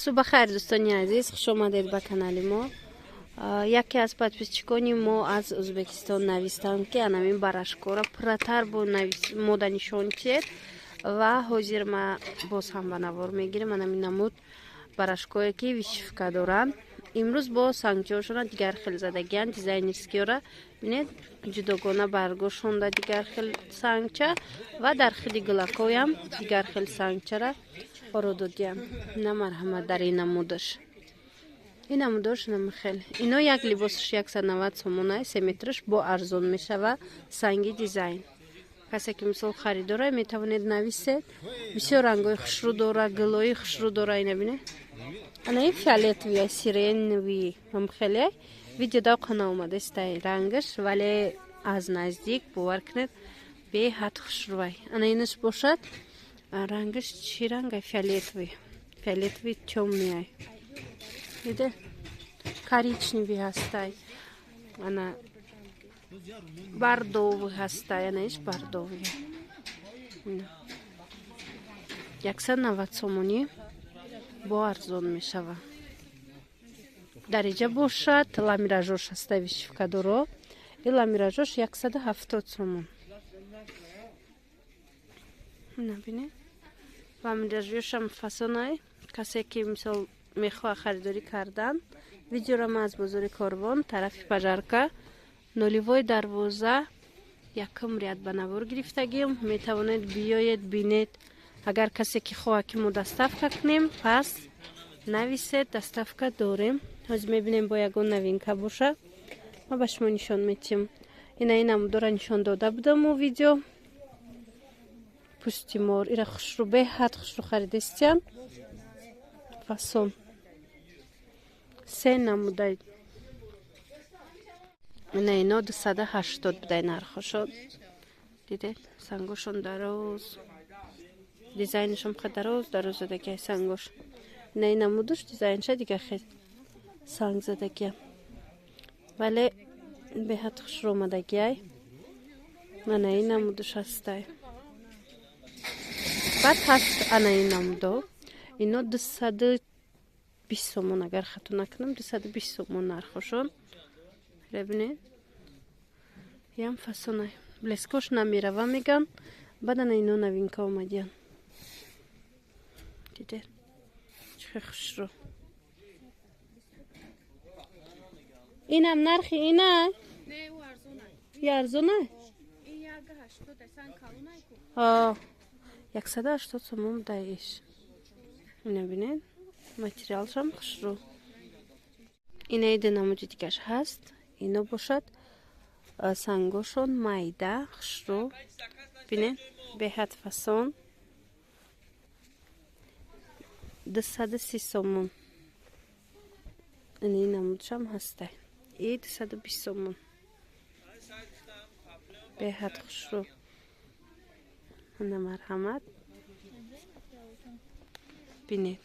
Субҳ хайр, дӯстони азиз, хуш омадед ба канали мо. Яке аз подписчикони мо аз Ӯзбекистон навистанд, ки анамин барашкора пурратар бо мода нишон тиед ва ҳозир ма боз ҳам ба навор мегирем. Анамин намуд барашкое, ки вышивка доранд, имрӯз бо сангчиҳошона дигар хел задагиянд, дизайнерскиёра бинед, ҷудогона баргошонда дигар хел сангча ва дар хели гулакоям дигар хел сангчара оро додиям. На, марҳамат, дар ин намудаш, ин намудош намхел. Ино як либосаш 190 сомона, 3 метраш бо арзон мешава. Санги дизайн, касе ки мисол харидора, метавонед нависед. Бисёр рангои хушрӯ дора, гулои хушрӯ дора. Ина бинед, ана ин фиолетовый, сиреневый ҳамхеле видео давқа наомадастай рангаш, вале аз наздик, бовар кунед, беҳад хушрӯвай. Ана инаш бошад, рангаш чӣ ранга? Фиолетовый, фиолетовый тёмный, диде, коричневый ҳастай, ана бордовый ҳастай, ана иш бордовый. 190 сомонӣ бо арзон мешава. Дар иҷа бошад ламиражош ҳастай, вышивкадоро. Ин ламиражош 170 сомон. Набинед, ламиражошам фасонай. Касе ки мисол мехоҳад харидорӣ кардан, видеоро ма аз бозори Корвон, тарафи Пожарка, нулевой дарвоза, якум ряд ба навор гирифтагим. Метавонед биёед, бинед. Агар касе ки хоҳад, ки мо доставка кунем, пас нависед, доставка дорем. Ҳозир мебинем, бо ягон новинка боша, ма ба шумо нишон метиҳем. Ина, ин намудора нишон дода будаму видео пӯсти мор. Ира хушрӯ, беҳад хушрӯ харидестиям, фасон, се намудай. Ина, ино 280 будай нархошон. Дидед, сангошон дароз, дизайнашон хел дароз дароз задагиай сангош. Ина, ин намудуш дизайнша дига хел санг задагия, вале беҳад хушрӯ омадагиай. Ана ин намудуш ҳастай. Баъд ҳаст ана ин намудо. Ино 220 сомон, агар хато накунам, 220 сомон нархошон. Бибинед, ям фасонай, блескош намерава, меган. Баъд ана ино новинка омадиян. Дидед, чӣ хушрӯ? Инам нархи ина арзона, 180 сомон даиш. Ина бинед, материалшам хушрӯ. Ина ида намуди дигаш ҳаст. Ино бошад, сангошон майда, хушрӯ. Бинед, беҳад фасон, 230 сомон. Ини намудшам ҳастай, и 220 сомон, беҳад хушрӯ. Ана, марҳамат, бинед.